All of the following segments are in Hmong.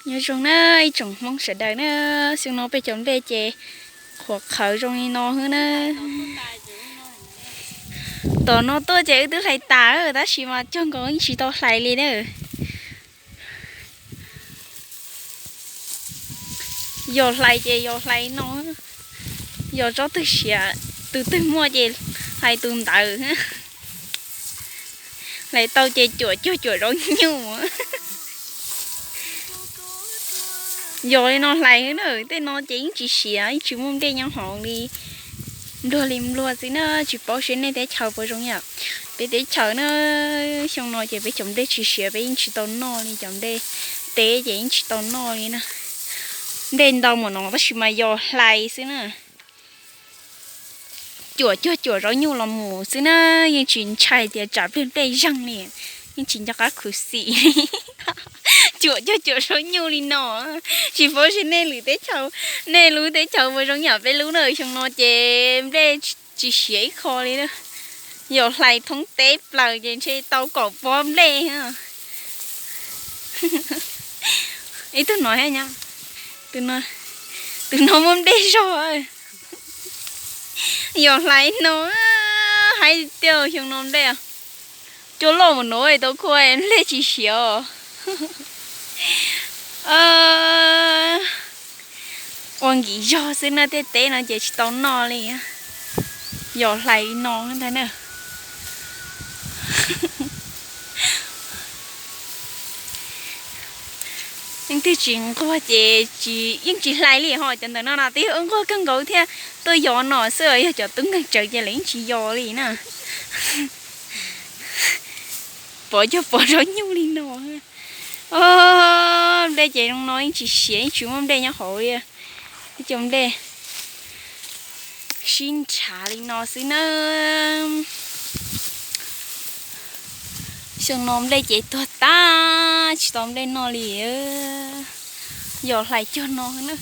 Nyob zoo na ib tsoom Hmoob sawv daws na, xyoo no peb cov nplej ces qhuav qhawv zoo li no xwb na. Tom no tuaj ces wb twb hlais tas, tab sis mas cog nkaus yeej tsis tau hlais li na. Yog hlais ces yog hlais no, yog tsob twg siav, tus twg muaj ces hlais tus ntawd. Hlais tau ces cuam cuag cuam zaub nyuj. Yog li no hlais na, tej no ces yeej tsis siav, yeej tsis muaj nplej nyob hauv li. Npluag li npluag xwb na, tsis paub seb nej teb chaws puas zoo yam peb teb chaws na. Xyoo no ces peb cov nplej tsis siav, peb yeej tsis tau noj li, cov nplej teb ces yeej tsis tau noj li na. Nplej ntau mus no tab sis mas yog hlais xwb na. Cuam cuag cuam zaub nyuj los mus xwb na, yeej tsis ntshai tias tsam nplej nplej zeeg li, yeej tsis nco qab khuv xim. Cuam cuag cuam zaub nyuj li no, tsis paub seb nej lub teb chaws, nej lub teb chaws puas zoo yam peb lub na. Xyoo no ces nplej tsis siav ib qho li na, yog hlais thoob teb plaws ces ntshe tau kaum pob nplej. Ib tug no thiab, tus no muaj nplej zog. Yog hlais no, haib tiag, xyoo no nplej cua loj mus no tau khuaj nplej tsis siav. Ua nkim zog xwb na, tej teb no ces tsis tau noj li. Yog hlais li no ntag na. Leej twg tsis nquag ces yeej tsis hlais li ho, cov ntawm no no twb yog wb nquag kawg nkaus thiaj tuaj yos no xwb, yog cov tub nkeeg tsawv ces lawv yeej tsis yos li na. Pov cuag pov zaub nyuj li no. Nplej ces zoo no yeej tsis siav, yeej tsis muaj nplej nyob hauv li. Ib co nplej sib ntshav li no xwb na. Xyoo no nplej ces tuag tag, tsis tau nplej noj li. Yog hlais cog no na.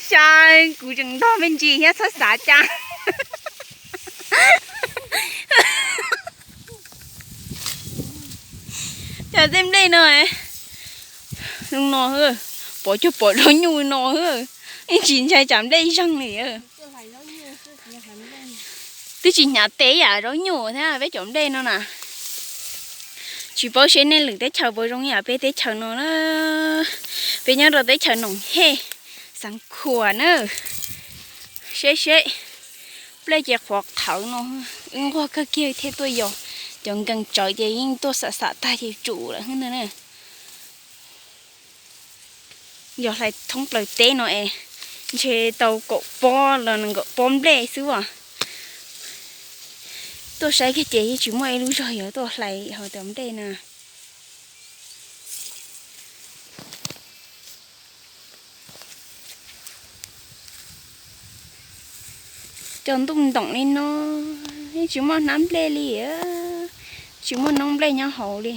Xya, kuv tseem ntog me ntsis thiab txhob xav cas. Cas tej nplej no, no pov cuag pov zaub nyuj no, yeej tsis ntshai tsam nplej zeeg li. Twb tsis hnyav tes yam zaub nyuj thiab peb cov nplej no na. Tsis paub seb nej lwm teb chaws puas zoo yam peb teb chaws no na. Peb nyob rau teb chaws Noom Hej, xeev Khuam na. Seb seb, nplej ces qhuav qhawv no, wb nquag kawg kiag thiaj tuaj yos. Cov nkees tsawv ces yeej tuaj xam xam tag ces tsum lawm na. Yog hlais thoob plaws teb no es ntshe tau kaum pob los nees nkaum pob nplej xwb as. Tuaj saib kiag ces yeej tsis muaj ib lub zog yuav tuaj hlais hauv cov nplej na. Cov ntuj ntoom li no, yeej tsis muaj hnab nplej li, tsis muaj noob nplej nyob hauv li.